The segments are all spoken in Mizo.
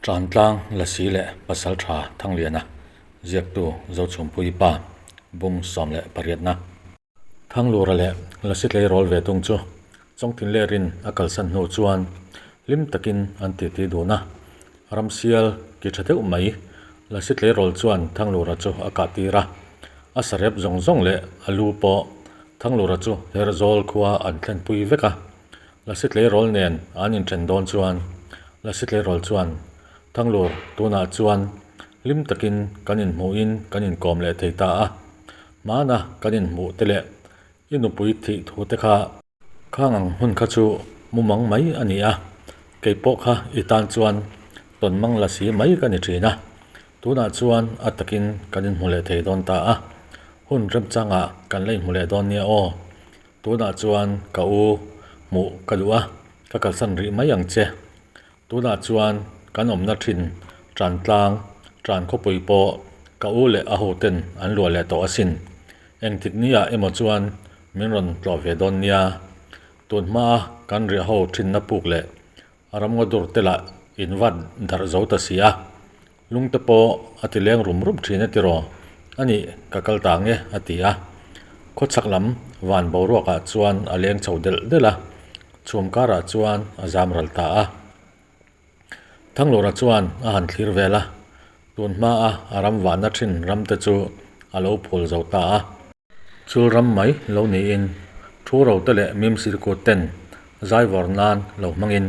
Ṭantlang Lasi leh Pasalṭha Thangliana ziaktu Zochhumpuii pa bung 18na. Thanglura leh Lasi tleirawl ve tung chu Chawngtin lerin a kalsan hnu chuan hlim takin an titi dun a. Ramsial ki ṭha deuh mai Lasi tleirawl chuan Thanglura chu a kah tir a. A sarep zawng zawng leh a lu pawh Thanglura chu Herzawl khua an thlenpui vek a. Lasi tleirawl nen an inṭhen dawn chuan Lasi tleirawl chuan Thanglur tunah chuan hlim takin kan inhmuhin kan inkawm leh thei ta a. Hmana kan inhmuh te leh i nupui thih thu te kha khang ang hun kha chu mumang mai a ni a, kei pawh kha i tan chuan tawnmang lasi mai ka ni ṭhin a. Tunah chuan a takin kan inhmu leh thei dawn ta a, hun remchangah kan la inhmu leh dawn nia aw. Tunah chuan ka u hmuh ka duh a, ka kalsan rih mai ang che. Tunah chuan kan awmna thin Ṭantlang, Ṭan khawpui pawh ka u leh a hoten an luah leh tawh asin. Engtik niah emaw chuan min rawn tlawh ve dawn nia. Tun hmaa kan riah ho thinna puk leh A ramngaw dur te lah in vat darh zo ta si a, lung te pawh a ti leng rum rum thin a tiraw? A nih, ka kal ta ang e, a ti a. Khawchhak lam van boruakah chuan a leng chho delh delh a, chhum karah chuan a zam ral ta a. Thanglura chuan a han thlir vel a, tun hmaa a ram vahna thin ram te chu a lo phul zo ta a. Chul ram mai lo niin thu ro te leh Mimsiri kut ten zai vawr nan lo hmangin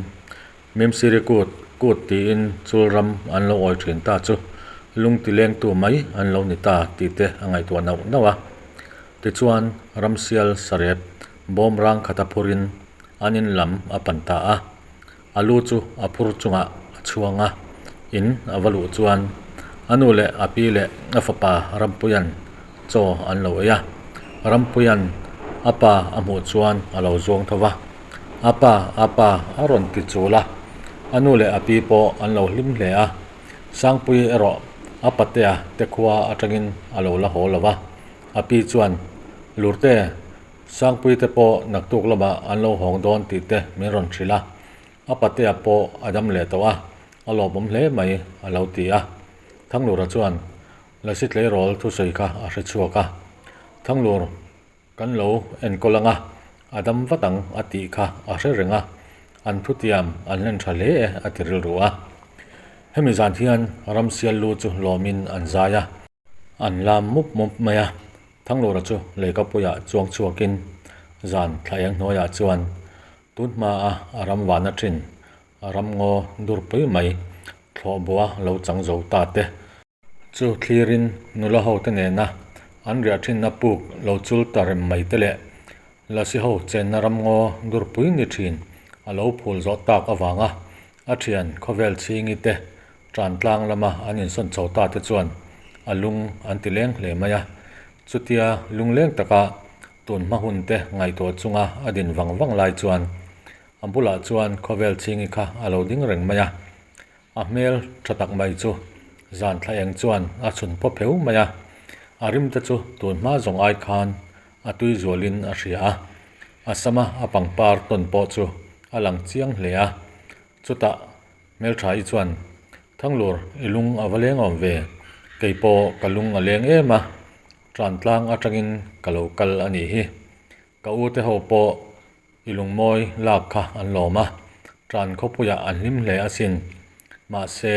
Mimsiri kut kut tiin chul ram an lo awi thin ta chu lung ti lengtu mai an lo ni ta tih te a ngaihtuah nauh nauh a. Tichuan ramsial sarep bawm rang khata phurin an in lam a pan ta a. A lu chu a phur chungah a chhuang a, in a va luh chuan a nu leh a pi leh a fapa Rampuia'n chaw an lo ei a. Rampuia'n a pa a hmuh chuan a lo zuang tho va, A pa, a pa a rawn ti chul a. A nu leh a pi pawh an lo hlim hle a, Sangpui erawh a patea te khua atangin a lo la haw lo va. A pi chuan, Lurte, Sangpui te pawh naktuk lamah an lo hawng dawn tih te min rawn hrilh a, a patea pawh a dam leh tawh a, a lawmawm hle mai a lo ti a. Thanglura chuan Lasi tleirawl thusawi kha a hre chhuak a, Thanglur kan lo enkawl ang a, a dam vat ang a tih kha a hre reng a, an thutiam an hlen tha hle e a ti rilru a. Hemi zan hian Ramsial lu chu lawmin an zai a. An lam mup mup mai a, Thanglura chu leikapuiah chuang chhuakin zan thla eng hnuaiah chuan tun hmaa a ram vahna thin ramngaw durpui mai thlawh bua lo chang zo ta te chu thlirin nula ho te nena an riah thinna puk lo chul ta rem mai te leh lasi ho chenna ramngaw durpui ni thin a lo phul zawh tak avanga a thian khawvel chhingi te Ṭantlang lama an insawn chho ta te chuan a lung an ti leng hle mai a. Chutia lungleng taka tun hma hun te ngaihtuah chunga a din vang vang lai chuan a bulah chuan khawvel chhingi kha a lo ding reng mai a. A hmel ṭha tak mai chu zan thla eng chuan a chhun phaw pheu mai a. A rim te chu tun hma zawng ai khan a tui zualin a hria a. A sama a pangpar tawn pawh chu a lang chiang hle a. Chutah Hmeltha-i chuan, Thanglur, i lung a va leng awm ve. Kei pawh ka lung a leng em a, Ṭantlang aṭangin ka lo kal a nih hi. Ka u te ho pawh i lungmawi lak kha an lawm a, ṭan khawpuiah an hlim hle asin. Mahse,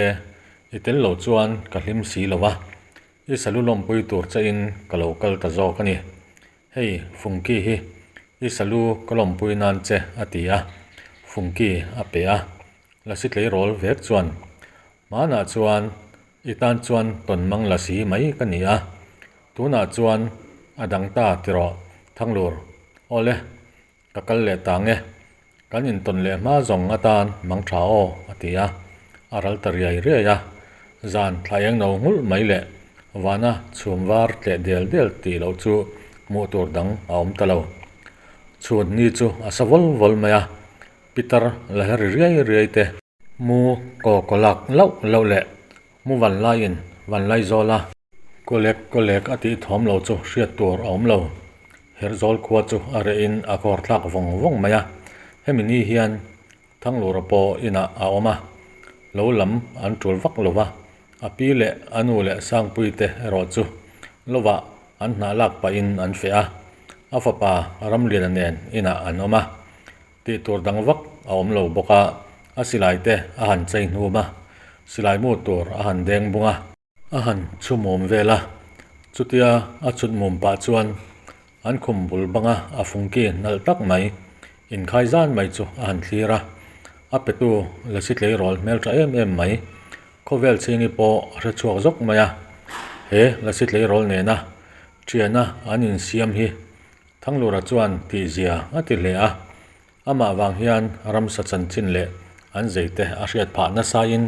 i tel lo chuan ka hlim si lo va, i salu lawmpui tur chein ka lo kal ta zawk a ni. Hei, Fungki hi i salu ka lawmpui nan che a ti a, Fungki a pe a. Lasi tleirawl vek chuan, Hmanah chuan i tan chuan tawn mang lasi mai ka ni a, tunah chuan a dang ta tiraw Thanglur, Awle, Ka kal leh ta nge? Kan intawn leh hma zawng atan mang tha aw, a ti a. A ral ta riai riai a. Zan thla eng no nghulh mai leh vana chhum var tleh del del tih loh chu hmuh tur dang a awm ta lo. Chhun ni chu a sa vawl vawl mai a, Pitar la her riai riai te. Mu kaw kaw lak lauh lauh leh mu van laiin van lai zawl a. Kawlek kawlek a tih thawm lo chu hriat tur a awm lo. Herhzawl khua chu a reh in a kawr thlak vawng vawng mai a. Hemi ni hian Thanglura pawh inah a awm a. Lo lam an tul vak lo va, a pi leh a nu leh Sangpui te erawh chu lovah an hnah lak pahin an feh a, a fapa Ramliana nen inah an awm a. Tih tur dang vak a awm lo bawk a, a silai te a han chei hnum a, silai mu tur a han deng bung a. A han chhu mum vel a, chutia a chhut mum pah chuan an khum bul banga a fungki nalh tak mai inkhai zan mai chu a han thlir a, a petu lasi tleirawl hmeltha em em mai khawvel chhingi pawh a hre chhuak zawk mai a, he lasi tleirawl nena thiana an insiam hi Thanglura chuan tihzia a ti hle a. Amah vang hian ramsa chanchin leh an zeite a hriat phah nasain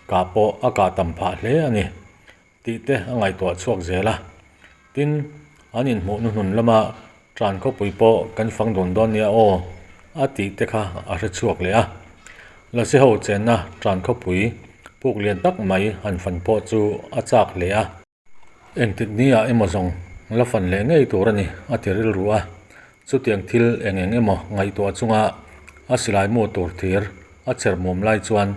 kah pawh a kah tam phah hle a ni tih te a ngaihtuah chhuak zel a. Tin, an inhmuh hnuhnun lama tan khawpui pawh kan fang dun dawn nia aw a tih te kha a hre chhuak leh a. Lasi ho chenna tan khawpui puk lian tak mai han fan pawh chu a chak hle a. Engtik ni ah emaw zawng la fan leh ngei tur a ni, a ti rilru a. Chutiang thil eng eng emaw ngaihtuah chunga a silai mu tur thir a cher mum lai chuan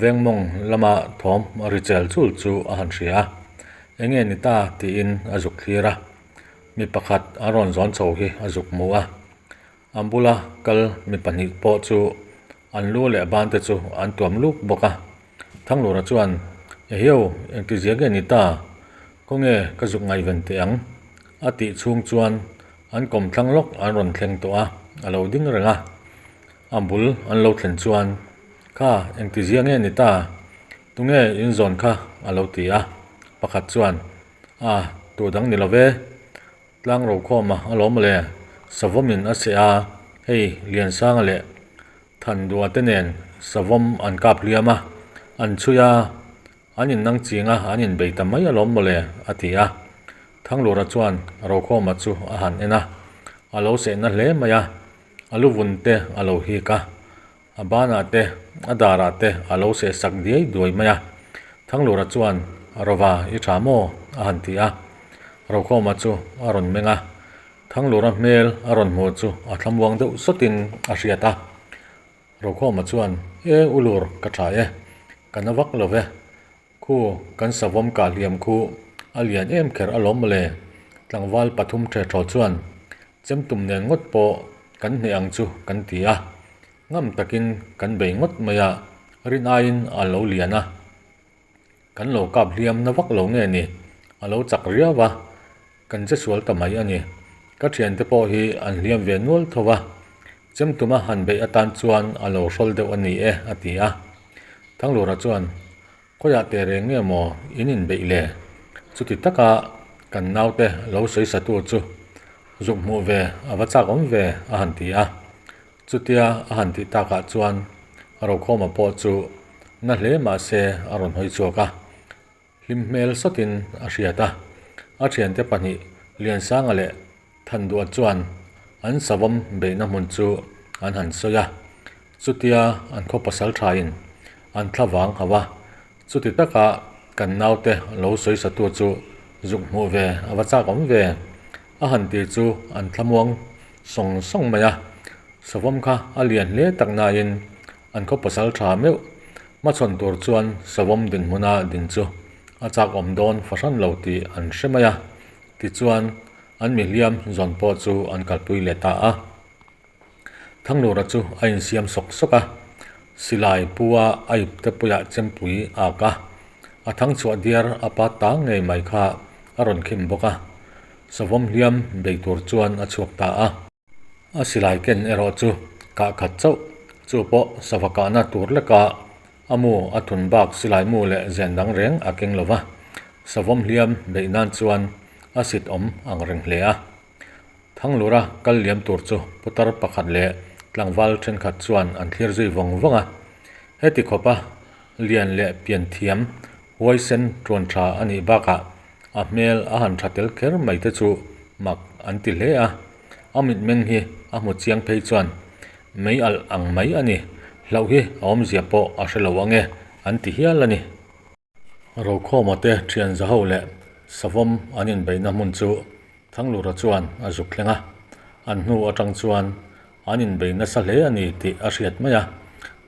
vengmawng lama thawm ri chel chul chu a han hria a. Enge ni ta tiin a zuk thlir a. Mi pakhat a rawn zawn chho hi a zuk hmu a. An bula kal mi pahnih pawh chu an lu leh ban te chu an tuam luk bawk a. Thanglura chuan, Ehiau, engtizia nge ni ta? Khawnge ka zuk ngaihven teh ang? A tih chhung chuan an kawmthlang lawk an rawn thleng tawh a, a lo ding reng a. A bul an lo thlen chuan, Kha, engtizia nge ni ta? Tunge in zawn kha? a lo ti a. Pakhat chuan, A, tu dang ni lo ve. Tlang rokhawma a lawm le, savawmin a seh a, hei Liansanga leh Thandua te nen savawm an kap hliam a, an chhui a, an innang ching a, an inbei ta mai alawm mawle, a ti a. Thanglura chuan Rokhawma chu a han en a, a lo sehna hle mai a, a lu vun te a lo hik a, a banah te, a darah te a lo seh sak diai duai mai a. Thanglura chuan, Rova, i tha maw? a han ti a. Rokhawma chu a rawn meng a. Thanglura hmel a rawn hmuh chu a thlamuang deuh sawtin a hriat a. Rokhawma chuan, E Ulur, ka tha e. Ka na vak lo ve. Khu, kan savawm kah hliam khu a lian em kher alawm mawle. Tlangval pathum the thaw chuan chemtum nen ngawt pawh kan hneh ang chu kan ti a. Ngam takin kan bei ngawt mai a, rin aiin a lo lian a. Kan lo kap hliam na vak lo nge ni? A lo chak riau a, kan che sual ta mai a ni. Ka thiante pawh hi an hliam ve nual tho a, chemtuma han beih atan chuan a lo hrawl deuh a ni e, a ti a. Thanglura chuan, Khawiah teh reng nge maw in inbeih le? Chuti taka kan naute lo sawi satu chu zuk hmuh ve a va chak awm ve, a han ti a. Chutia a han tih takah chuan Rokhawma pawh chu na hle mah se a rawn hawi chhuak a, hlim hmel sawtin a hriat a. A thiante pahnih Liansanga leh Thanduah chuan an savawm beihna hmun chu an han sawi a, chutia an khaw pasal thain an thla vang hauh a, chuti taka kan naute lo sawi satu chu zuk hmuh ve a va chak awm ve. A han ti chu an thlamuang sawng sawng mai a, savawm kha a lian hle tak nain an khaw pasal tha meuh hmachhawn tur chuan savawm dinhmuna din chu a chak awm dawn fahran lo tih an hre mai a, tichuan an mihliam zawn pawh chu an kalpui leh ta a. Thanglura chu a insiam sawk sawk a, silai pu a a ipte puiah chempui a ak a, a thangchhuah diar a pa ta ngei mai kha a rawn khim bawk a, savawm hliam bei tur chuan a chhuak ta a. A silai ken erawh chu kah khat chauh, chu pawh sava kahna tur leka a mu a thun bak silai mu leh zen dang reng a keng lo va, savawm hliam beih nan chuan a sit awm ang reng hle a. Thanglura kal liam tur chu putar pakhat leh tlangval thenkhat chuan an thlir zui vawng vawng a. Heti khawpa lian leh pian thiam huaisen tuan tha a nih bakah a hmel a han tha tel kher mai te chu mak an ti hle a. A mitmeng hi a hmu chiang phei chuan mei alh ang mai a ni, hlauh hi a awmzia pawh a hre lo ang e an ti hial a ni. Rokhawma te thian zaho leh savawm an inbeihna hmun chu Thanglura chuan a zuk thleng a, an hnu atang chuan an inbei nasa hle a ni tih a hriat mai a.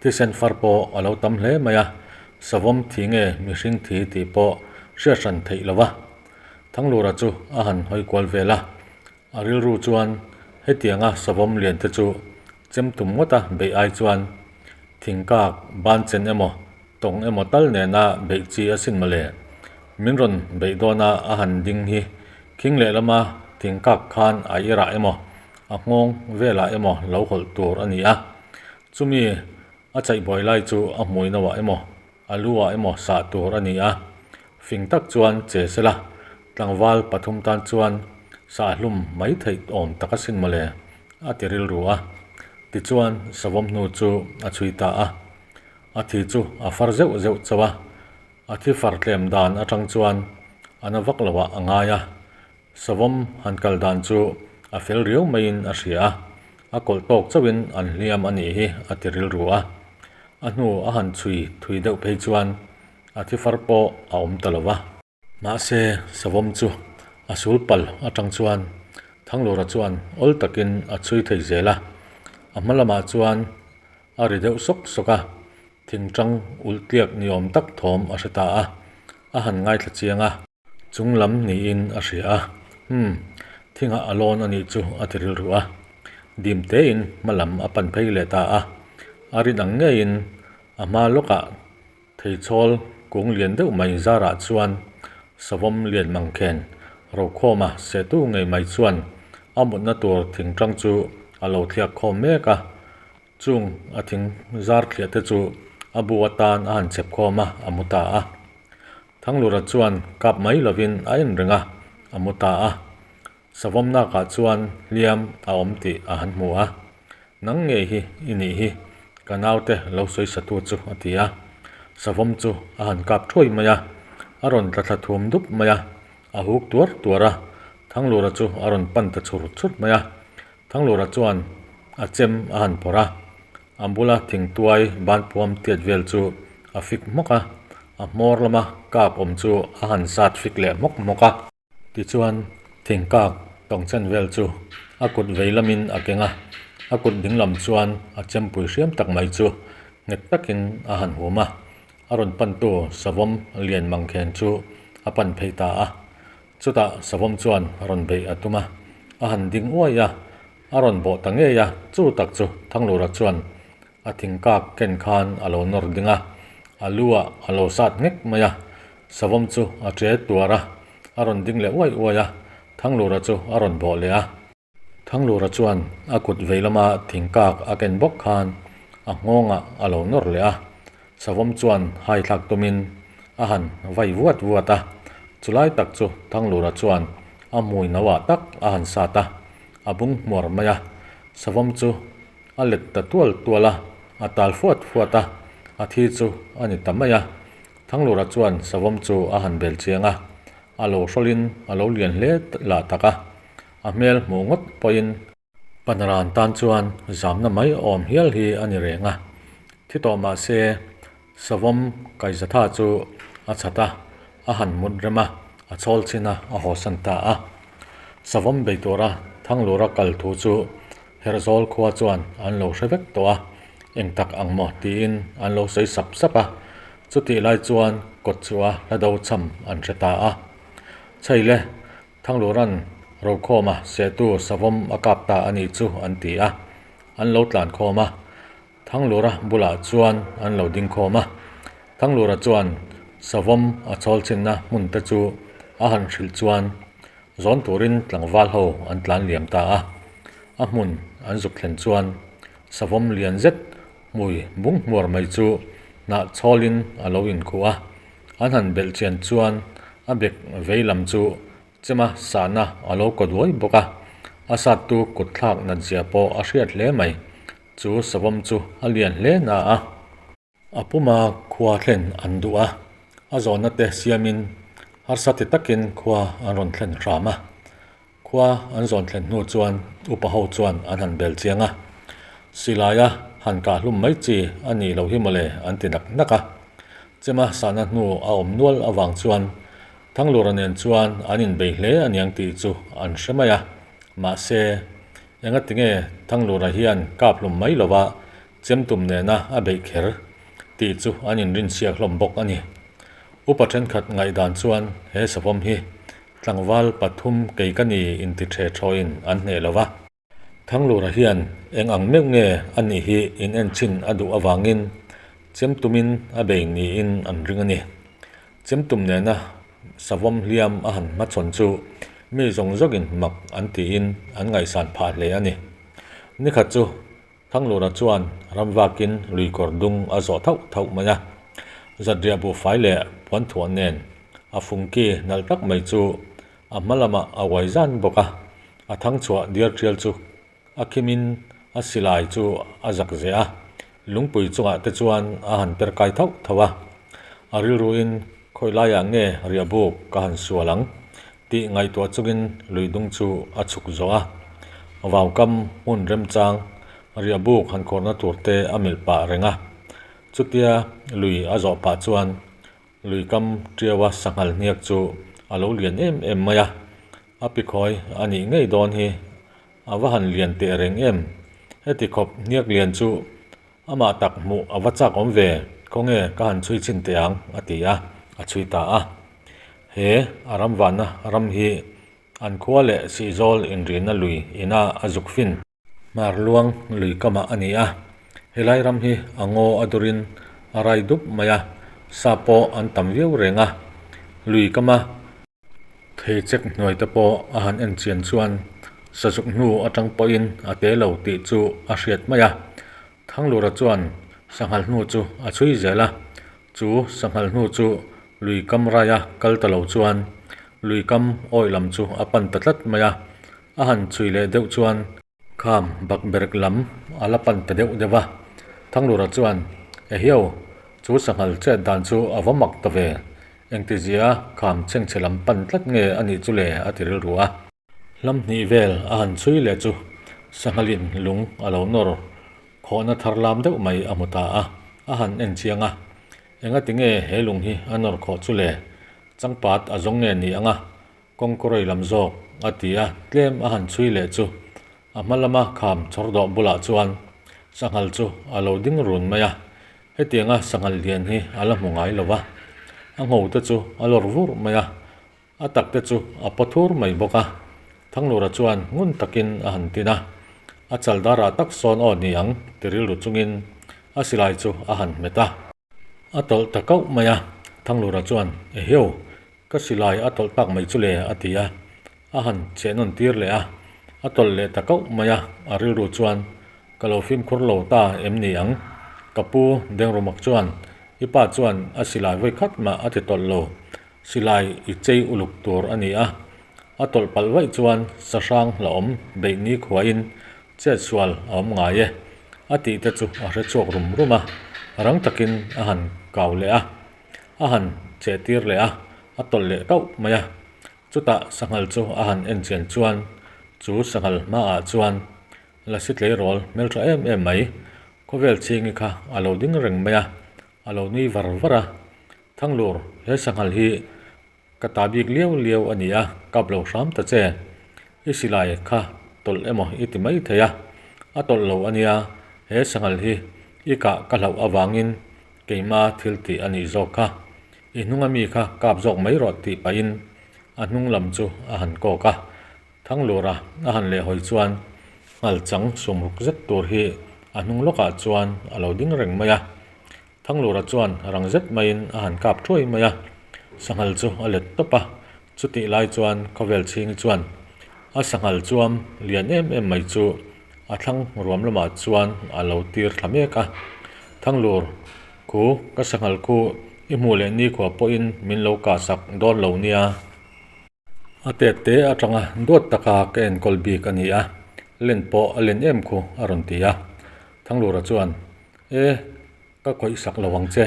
Thisen far pawh a lo tam hle mai a, savawm thi nge mihring thi tih pawh hriat hran theih lo va. Thanglura chu a han hawi kual vel a, a rilru chuan hetianga savawm lian te chu chem tum ngawta beih ai chuan thingkak ban chen emaw tawng emaw tal nena beih chi asin mawle. Min rawn beih dawna a han ding hi khing lehlama thingkak khan a irah emaw a nghawng velah emaw lo hawlh tur a ni a, chumi a chaihbuai lai chu a hmui noah emaw a lu ah emaw sah tur a ni a, fing tak chuan che sela tlangval pathum tan chuan sah hlum mai theih awm tak asin mawle a ti rilru a, tichuan savawm hnu chu a chhui ta a, a thi chu a far zeuh zeuh chauh a, a thi far tlem dan atang chuan a na vak loh ah a ngai a, Savawm han kal dan chu a fel riau maiin a hria a, a kawlh tawk chauhin an hliam a nih hi a ti rilru a. A hnu a han chhui thui deuh phei chuan a thi far pawh a awm ta lo va. Mahse, Savawm chu a sul pal atang chuan Thanglura chuan awl takin a chhui thei zel a, a hma lamah chuan a ri deuh sawk sawk a, thingtang ulh tliak ni awm tak thawm a hre ta a, a han ngaithla chiang a. Chung lam niin a hria a, Umm, thingah a lawn a nih chu a ti rilru a. Dim tein hma lam a pan phei leh ta a, a rin ang ngeiin a hma lawkah theichhawl kung lian deuh mai zarah chuan savawm lian mangkhen rokhawma sehtu ngei mai chuan a mutna tur thingtang chu a lo thliak khawm mek a, chung a thing zar thliah te chu a bu atan a han chep khawm a, a mu ta a. Thanglura chuan kap mai lovin a en reng a, a mu ta a. Savawm nakah chuan hliam a awm tih a han hmu a. Nang ngei hi i nih hi, ka naute lo sawi satu chu a ti a. Savawm chu a han kap thuai mai a, a rawn tla thla thum dup mai a, a huk tuar tuar a. Thanglura chu a rawn pan ta chhur chhur mai a. Thanglura chuan a chem a han phawrh a, A bula thingtuai banpuam tiat vel chu a fik hmawk a, a hmawr lama kak awm chu a han zat fik leh hmawk hmawk a. Tichuan, thingkak tawngchen vel chu a kut vei lamin a keng a, a kut ding lam chuan a chempui hriam tak mai chu nghet takin a han hum a, a rawn pantu savawm lian mangkhen chu a pan phei ta a. Chutah savawm chuan rawn beih a tum a, a han ding uai a, A rawn bawh ta ngei a, chu tak chu Thanglura chuan a thingkak ken khan a lo nawr ding a, a lu ah a lo sat nghek mai a, savawm chu a che tuar a, a rawn ding leh uai uai a, Thanglura chu a rawn bawh leh a. Thanglura chuan a kut vei lama thingkak a ken bawk khan a nghawngah a lo nawr leh a, savawm chuan hai thlak tumin a han vai vuat vuat a, chulai tak chu Thanglura chuan a hmui no ah tak a han sat a, A bung hmuar mai a, savawm chu a let ta tual tual a, a tal fuat fuat a, a thi chu a ni ta mai a. Thanglura chuan savawm chu a han bel chiang a, a lo hrawlin a lo lian hle lah tak a, a hmel hmuh ngawt pawhin Panran tan chuan zamna mai awm hial hi a ni reng a. Thi tawh mah se savawm kaizatha chu a chhat a, a han mut rem a, a chawl chin a, a hawsan ta a. Savawm bei tura Thanglura kal thu chu Herhzawl khua chuan an lo hre vek tawh a, eng tak ang maw tiin an lo sawi sap sap a, chutih lai chuan kawt chu a hla do cham an hre ta a. Chheile Thanglura'n Rokhawma sehtu savawm a kap ta a nih chu an ti a, an lo tlan khawm a. Thanglura bulah chuan an lo ding khawm a, Thanglura chuan savawm a chawl chinna hmun te chu a han hrilh chuan zawn turin tlangval ho an tlan liam ta a. A hmun an zuk thlen chuan savawm lian zet hmui bung hmuar mai chu hnah chhawlin a lo inkhuh a, an han belh chian chuan a bek vei lam chu Chema sahna a lo kaw duai bawk a, a sattu kut thlak nat zia pawh a hriat hle mai. Chu savawm chu a lian hle na a. A puma khua thlen an duh a, a zawnna te siamin harsa ti takin khua an rawn thlen hram a. Khua an zawn thlen hnu chuan upa ho chuan an han bel chiang a, Silaia han kah hlum mai chi a nih loh hi mawle an ti nak nak a. Chema sahna hnu a awm nual avang chuan Thanglura nen chuan an inbei hle aniang tih chu an hre mai a, mahse, engatinge Thanglura hian kap hlum mai lova Chemtum nena a beih kher tih chu an inrinchhiak hlawm bawk a ni. Upa thenkhat ngaihdan chuan he savawm hi tlangval pathum kei ka ni inti the thawiin an hneh lo va. Thanglura hian eng ang meuh nge a nih hi in en chhin a duh avangin chemtumin a bei niin an ring a ni. Chemtum nena savawm hliam a han hmachhawn chu mi zawng zawngin mak an tiin an ngaihsan phah hle a ni. Nikhat chu Thanglura chuan ramvakin luikawr dung a zawh thauh thauh mai a, zatriah buhfai leh puanthuah nen a fungki nalh tak mai chu A hma lamah a uai zan bawk a, a thang chhuah diar tial chu a khimin a silai chu a zak zeh a, lungpui chungah te chuan a han per kai thauh thauh a. A rilruin khawi laiah nge riah buk ka han sual ang tih ngaihtuah chungin lui dung chu a chhuk zawh a, vaukam hmun remchang riah buk han khawrna tur te a melh pah reng a. Chutia lui a zawh pah chuan Luikam tiaua sanghal hniak chu a lo lian em em mai a, a pikhawi a nih ngei dawn hi a va han lian teh reng em. Heti khawp hniak lian chu amah tak hmuh a va chak awm ve, khawnge ka han chhui chhin teh ang a ti a, a chhui ta a. He a ramvahna ram hi an khua leh sihzawl inrihna lui ina a zuk fin. Hmar luang lui kamah a ni a, helai ram hi a ngaw a durin a rai dup mai a, sa pawh an tam viau reng a, lui kama thei chek hnuai te pawh a han en chian chuan sazuk hnu atang pawhin a te lo tih chu a hriat mai a, Thanglura chuan sanghal hnu chu a chhui zel a, chu sanghal hnu chu lui kam raia kal ta lo chuan lui kam awih lam chu a pan ta tlat mai a. A han chhui leh deuh chuan kham bakberg lam a la pan ta deuh deuh a. Thanglura chuan, Ehiau, chu sanghal chet dan chu a va mak ta ve. Engtizia kham chhengchhe lam pan tlat nge a nih chu le? a ti rilru a. Hlam hnih vel a han chhui leh chu sanghalin lung a lo nawr khawhna thar lam deuh mai a hmu ta a, a han en chiang a. Engati nge he lung hi a nawr khawh chu le? Changpat a zawng nge ni ang a? Kawngkawrei lam zawk a ti a, tlem a han chhui leh chu a hma lama kham chhawr dawh bulah chuan sanghal chu a lo ding run mai a, hetianga sanghal lian hi a la hmu ngai lo va, a ngho te chu a lawr vur mai a, a tak te chu a paw thur mai bawk a, Thanglura chuan ngun takin a han tin a, a chal darah tak sawn aw ni ang ti rilru chungin a silai chu a han hmet a. A tawlh ta kauh mai a, Thanglura chuan, Eheu, Ka silai a tawlh tak mai chu le a ti a, a han cheh nawn tir leh a, a tawlh leh ta kauh mai a, a rilru chuan ka lo fimkhur lo ta em ni ang? Ka pu Dengrumak chuan i pa chuan a silai vawi khat mah a ti tawlh lo, silai i chei uluk tur a ni a, a tawlh palh vaih chuan sahrang hlauhawm beih ni khuain chet sual a awm ngai e a tih te chu a hre chhuak rum rum a, rang takin a han kau leh a. A han cheh tir leh a, a tawlh leh kauh mai a. Chutah sanghal chu a han en chian chuan chu sanghal hmaah chuan lasi tleirawl hmeltha em em mai khawvel chhingi kha a lo ding reng mai a, a lo nui var var a. Thanglur, he sanghal hi Ka ta bik liau liau a ni a, kap lo hram ta che. I silai kha tawlh emaw i ti mai thei a, a tawlh lo a nia, he sanghal hi i kah ka hlauh avangin keima thil tih a nih zawk kha. I hnunga mi kha kap zawk mai rawh tih pahin a hnung lam chu a han kawk a. Thanglura a han lehhawi chuan nghal chang sumruk zet tur hi a hnung lawkah chuan a lo ding reng mai a. Thanglura chuan rang zet maiin a han kap thuai mai a, sanghal chu a let tawp a, chutih lai chuan khawvel chhingi chuan a sanghal chuam lian em em mai chu a thlang ruam lamah chuan a lo tir thla mek a, Thanglur khu ka sanghal khu i hmuh leh nikhua pawhin min lo kah sak dawn lo nia. A tet te atanga duat taka ka enkawl bik a ni a, len pawh a len em khu a rawn ti a. Thanglura chuan, E, ka khawih sak lo ang che.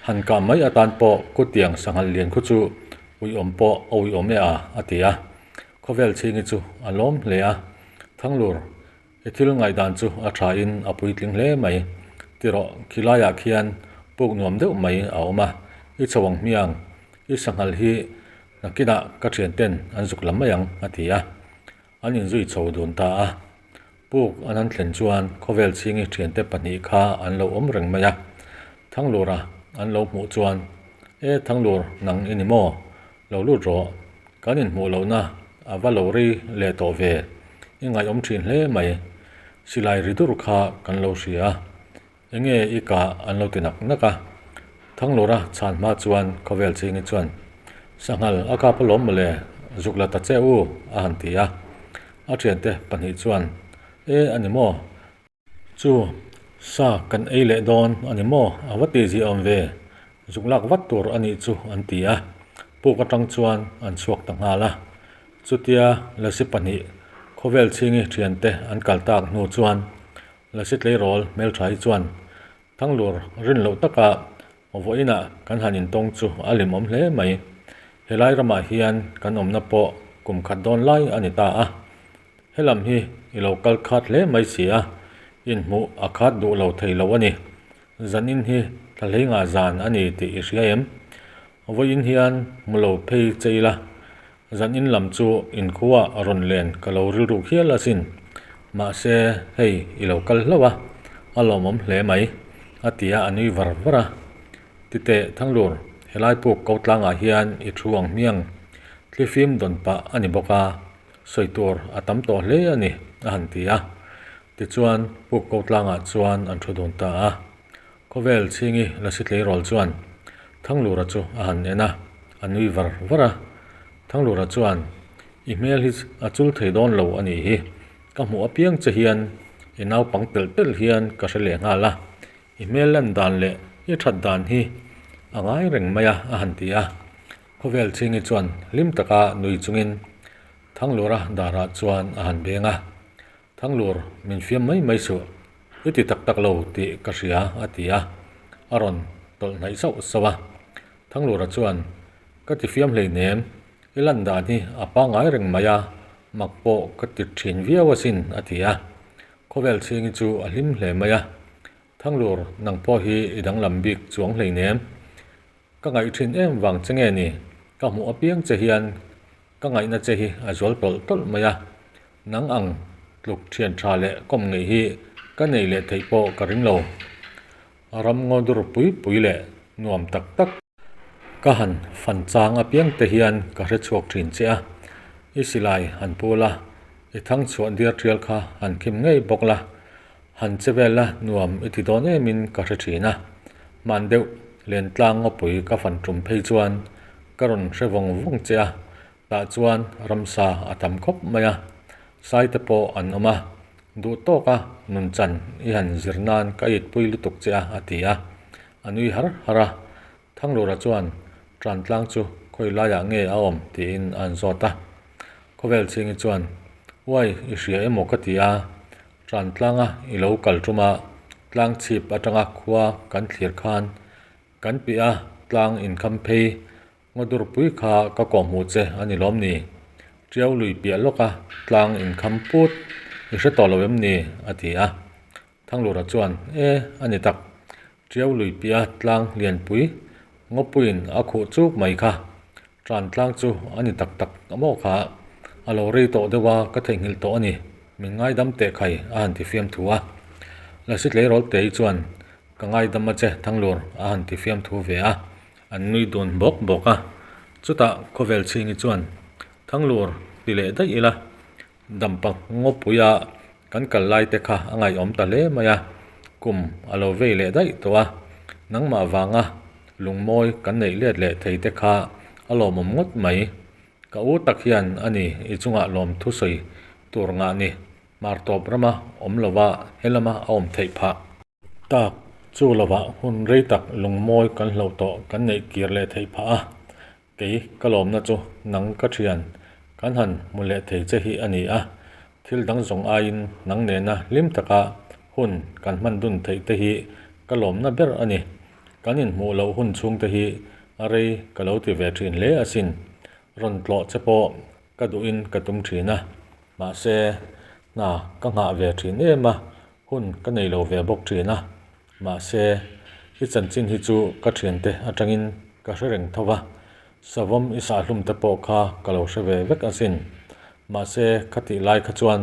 Han kah mai atan pawh kutiang sanghal lian khu chu uiawm pawh a uiawm e a, a ti a. Khawvel chhingi chu a lawm hle a. Thanglur, I thil ngaihdan chu a tha in a puitling hle mai. Tirawh, khilaiah khian puk nuam deuh mai a awm a, i chho ang hmiang, i sanghal hi nakinah ka thian ten an zuk lam mai ang, a ti a. An inzui chho dun ta a. Puk an han thlen chuan khawvel chhingi thiante pahnih kha an lo awm reng mai a. Thanglura an lo hmuh chuan, E Thanglur, nang i ni maw? Lo lut rawh. Kan inhmuh lohna a va lo rei leh tawh ve. I ngaihawm thin hle mai. Silai ri dur kha kan lo hria a. Enge i kah an lo ti nak nak a. Thanglura chhan hma chuan khawvel chhingi chuan, Sanghal a kap alawm mawle, zuk la ta che u, a han ti a. A thiante pahnih chuan, E a ni maw? Chu, sa kan ei leh dawn a ni maw? A va ti zia awm ve, zuk lak vat tur a nih chu an ti a. Puk atang chuan an chhuak ta nghal a. Chutia Lasi pahnih khawvel chhingi thiante an kal tak hnu chuan Lasi tleirawl hmeltha hi chuan Thanglur rin loh taka vawiinah kan han intawng chu a limawm hle mai. Helai ramah hian kan awmna pawh kum khat dawn lai a ni ta a. Helam hi i lo kal khat hle mai si a, inhmuh a khat duh lo thei lo a ni. Zanin hi thlahleinga zan a ni tih i hria em? Vawiin hian hmu lo phei che ila, zanin lam chu inkhua a rawn len ka lo rilru hial asin. Mahse, hei i lo kal hlauh a, a lawmawm hle mai, a ti a, a nui var var a. Titeh Thanglur, helai puk ko tlangah hian i thu ang hmiang thlifim dawn pah a ni bawk a, sawi tur a tam tawh hle a ni, a han ti a. Tichuan, puk ko tlangah chuan an thu dun ta a. Khawvel chhingi Lasi tleirawl chuan Thanglura chu a han en a, a nui var var a. Thanglura chuan, I hmel hi a chul thei dawn lo a nih hi, ka hmuh apiang che hian i naupang telh telh hian ka hre leh nghal a, i hmel lan dan leh i that dan hi a ngai reng mai a, a han ti a. Khawvel chhingi chuan hlim taka nui chungin Thanglura darah chuan a han beng a. Thanglur, min fiam mai mai suh, i ti tak tak lo tih ka hria, a ti a, a rawn tawlh hnaih sauh sauh a. Thanglura chuan, Ka ti fiam hleinem, i lan dan hi a pangngai reng mai a, mak pawh ka ti thin viau asin, a ti a. Khawvel chhingi chu a hlim hle mai a. Thanglur, nang pawh hi i danglam bik chuang hleinem. Ka ngaih thin em vang che nge ni? Ka hmuh apiang che hian ka ngaihna che hi a zual tawlh tawlh mai a. Nang ang tluk thian tha leh kawm ngeih hi ka nei leh theih pawh ka ring lo. Ram ngaw dur pui pui leh nuam tak tak. Ka han fan chang apiang te hian ka hre chhuak thin che a. I silai han pu la, i thang chhuah diar tial kha han khim ngei bawk la. Han che vel la nuam i ti dawn emin ka hre thin a, hman deuh Lentlang ngawpui ka fan tum phei chuan ka rawn hre vawng vawng che a, tah chuan ramsa a tam khawp mai a, sai te pawh an awm a, duh tawka nun chan i han zir nan ka itpui lutuk che a a ti a, a nui har har a, Thanglura chuan Trantlang chu khawi laiah nge a awm tiin a an zawt a. Khawvel chhingi chuan, Uai, i hria emaw ka ti a, Trantlanga i lo kal tum a, tlang chhip atanga khua kan thlir khan kan piah a tlang inkham phei ngawdurpui kha ka kawhhmuh che a ni lawm ni? Tiau lui piah lawka tlang inkham put i hre tawh lo em ni? a ti a. Thanglura chuan, E, a ni tak. Tiau lui piah tlang lianpui ngawpuiin a khuh chuk mai kha. Tran tlang chu a ni tak tak maw kha. A lo rei tawh deuh a, ka theihnghilh tawh a ni. Min ngaidam teh khai, a han ti fiamthu a. Lasi tleirawl tei chuan, Ka ngaidam a che, Thanglur, a han ti fiamthu ve a. An nui dun bawk bawk a. Chutah khawvel chhingi chuan, Thanglur, ti leh daih ila. Dampa ngawpuia kan kal lai te kha a ngaihawm ta hle mai a, kum a lo vei leh daih tawh a, nangmah vanga lungmawi kan neih let leh thei te kha a lawmawm ngawt mai. Ka u tak hian a ni i chungah lawm thusawi tur ngah ni, hmar tawp rama awm lova helama a awm theih phah. Tak, chu lovah hun rei tak lungmawi kan hloh tawh kan neih kir leh theih phah a, Kei ka lawmna chu nang ka thian kan han hmu leh thei che hi a ni a, thil dang zawng aiin nang nena hlim taka hun kan hman dun theih te hi ka lawmna ber a ni. Kan inhmuh loh hun chhung te hi a rei ka lo ti ve thin hle asin. Rawn tlawh che pawh ka duhin ka tum thin a, mahse hna ka nghah ve thin em a, hun ka nei lo ve bawk thin a. Mahse, i chanchin hi chu ka thiante atangin ka hre reng tho va, savawm i sahhlum te pawh kha ka lo hre ve vek asin. Mahse, khatih lai kha chuan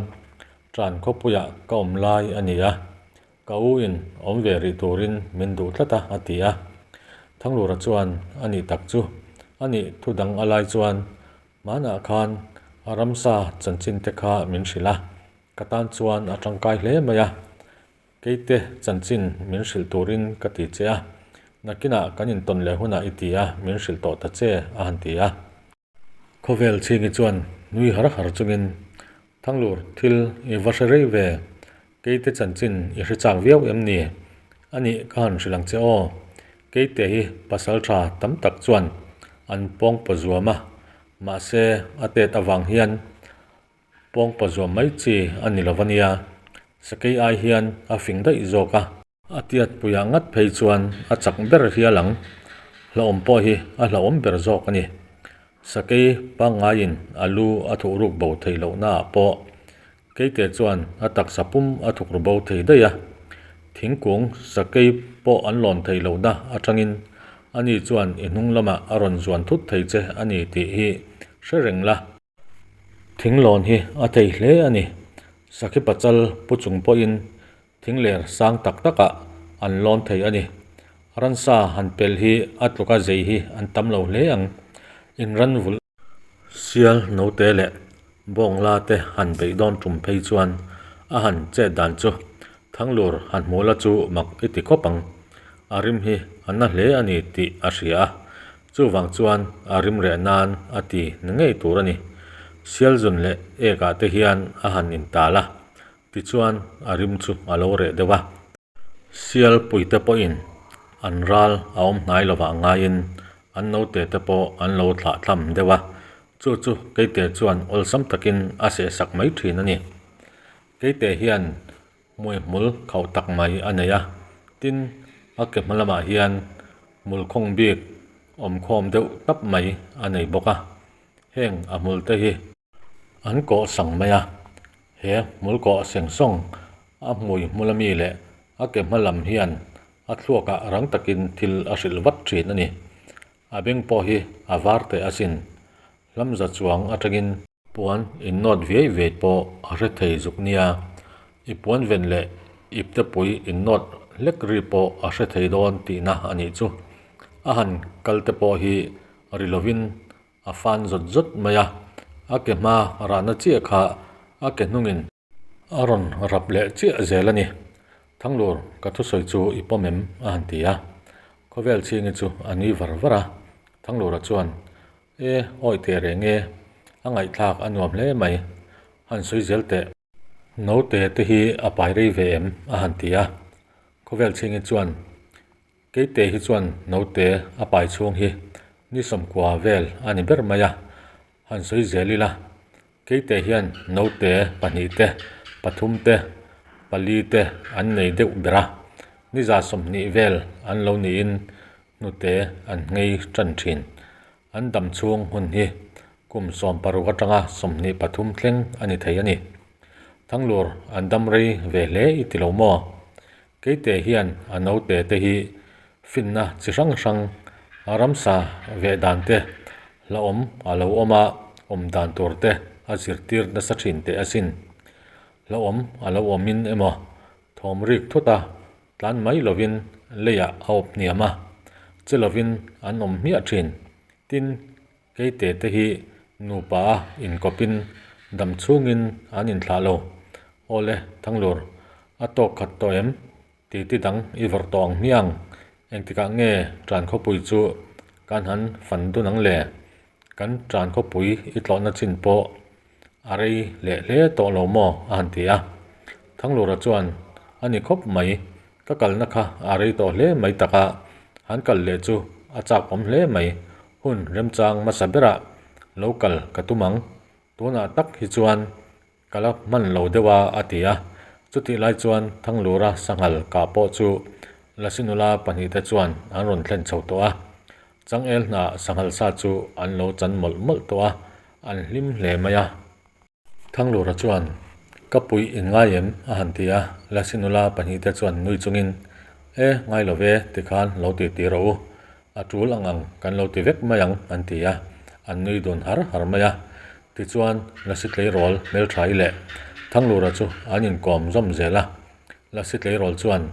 Ṭan khawpuiah ka awm lai a ni a, ka u in awm ve rih turin min duh tlat a, a ti a. Thanglura chuan a nih tak chu a nih thu dang a lai chuan hmanah khan ramsa chanchin te kha min hrilh a, ka tan chuan a tangkai hle mai a. Keite chanchin min hrilh turin ka ti che a, nakinah kan intawn leh hunah i ti a, min hrilh tawh ta che, a han ti a. Khawvel chhingi chuan nui har har chungin, Thanglur, thil i va hre rei ve, Keite chanchin i hre chak viau em ni? A nih ka han hrilh ang che aw. Keite hi pasal tha tam tak chuan an pawngpaw zuam a, mahse a tet avang hian pawngpaw zuam mai chi a ni lo va nia, sakei ai hian a fing daih zawk a. A tiatpuiah ngat phei chuan a chak ber hial ang. Hlauhawm pawh hi a hlauhawm ber zawk a ni. Sakei pangngaiin a lu a thuh ruk bo theih lohnaah pawh Keite chuan a taksa pum a thuk ru bo thei daih a. Thingkung sakei pawh an lawn theih lohna atangin ani chuan i hnung lamah a rawn zuan thut thei che a ni tih hi hre reng la. Thinglawn hi a thei hle a ni. Sakhi pachal pu chung pawhin thingler sang tak takah an lawn thei a ni. Ransa han pel hi a tluka zei hi an tam lo hle ang. In ran vulh. Sial note leh bawngla te han beih dawn tum phei chuan a han chet dan chu Thanglur han hmuh la chu mak i ti khawp ang. A rim hi a na hle a ni tih a hria a, chuvang chuan a rim reh nan a ti na ngei tur a ni. Sialzun leh ekah te hian a han intal a, tichuan a rim chu a lo reh deuh a. Sial puite pawhin an ral a awm hnai lovah ngaiin an note te pawh an lo thlah thlam deuh a, chu chu Keite chuan awlsam takin a sehsak mai thin a ni. Keite hian hmui hmul khauh tak mai a nei a, tin a ke hma lamah hian hmul khawng bik awm khawm deuh tap mai a nei bawk a, heng a hmul te hi an kawh sang mai a, he hmul kawh seng sawng a hmui hmul ami leh a ke hma lam hian a thluakah rang takin thil a hrilh vat thin a ni. A beng pawh hi a var teh asin, hlamza chuang atangin. Puan innawt viai viai pawh a hre thei zuk nia, i puan ven leh iptepui innawt hlek ri pawh a hre thei dawn tihna a nih chu. A han kal te pawh hi ri lovin a fan zawt zawt mai a, a ke hma rahna chiah kha a ke hnungin a rawn rap leh chiah zel a ni. Thanglur, ka thusawi chu i pawm em? a han ti a. Khawvel chhingi chu a nui var var a. Thanglura chuan, E, awi teh reng e, a ngaihthlak a nuam hle mai, han sawi zel teh. Naute te hi a pai rei ve em? a han ti a. Khawvel chhingi chuan, Keite hi chuan naute a pai chhung hi ni sawmkua vel a ni ber mai a, han sawi zel ila. Keite hian naute pahnih te, pathum te, pali te an nei deuh ber a, niza 20 vel an lo niin hnute an nghei tan thin. An dam chhung hun hi kum 16 atanga 23 thleng a ni thei a ni. Thanglur an dam rei ve hle i ti lo maw? Keite hian a naute te hi finna chi hrang hrang ramsa veh dan te, hlauhawm a lo awm a awm dan tur te a zirtir nasa thin teh asin. Hlauhawm a lo awmin emaw thawm rik thut a tlan mai lovin leiah a awp hniam a, che lovin an awm hmiah thin. Tin, Keite te hi nupa a inkawpin dam chhungin an inthlah lo. Awle, Thanglur, a tawk khat tawh em? Titi dang i vawrh tawh ang hmiang. Engtikah nge tan khawpui chu kan han fan dun ang le? Kan tan khawpui i tlawhna chin pawh a rei leh hle tawh lo maw? a han ti a. Thanglura chuan, A ni khawp mai, ka kalna kha a rei tawh hle mai tak a, han kal leh chu a chak awm hle mai, hun remchang hmasa berah lo kal ka tum ang, tunah tak hi chuan ka la hman lo deuh a, a ti a. Chutih lai chuan Thanglura sanghal kah pawh chu Lasinula pahnihte chuan an rawn thlen chho tawh a. Changel hnah sanghal sa chu an lo chan mawlh mawlh tawh a, an hlim hle mai a. Thanglura chuan, Ka puih in ngai em? a han ti a, Lasi nula pahnihte chuan nui chungin, E, ngai lo ve, tikhan lo ti ti rawh u. A tul ang ang kan lo ti vek mai ang, an ti a, an nui dun har har mai a. Tichuan, Lasi tleirawl hmeltha i leh. Thanglura chu an inkawm zawm zel a. Lasi tleirawl chuan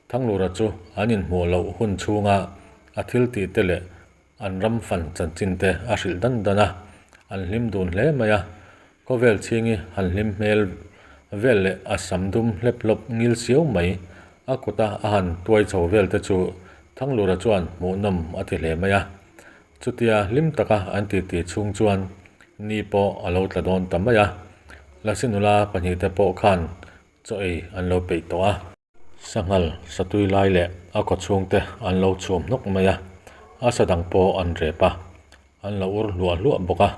Thanglura chu an inhmuh loh hun chhunga a thil tih te leh an ram fan chanchin te a hrilh dan dan a, an hlim dun hle mai a. Khawvel chhingi han hlim hmel vel leh a sam dum hlep hlawp ngil siau mai a kuta a han tuai chho vel te chu Thanglura chuan hmuhnawm a ti hle mai a. Chutia hlim taka an titi chhung chuan ni pawh a lo tla dawn ta mai a, Lasi nula pahnihte pawh khan chaw ei an lo peih tawh a. Sanghal satui lai leh a kaw chhungte an lo chhum hnawk mai a, a sa dang pawh an rep a, an lo ur hluah hluah bawk a.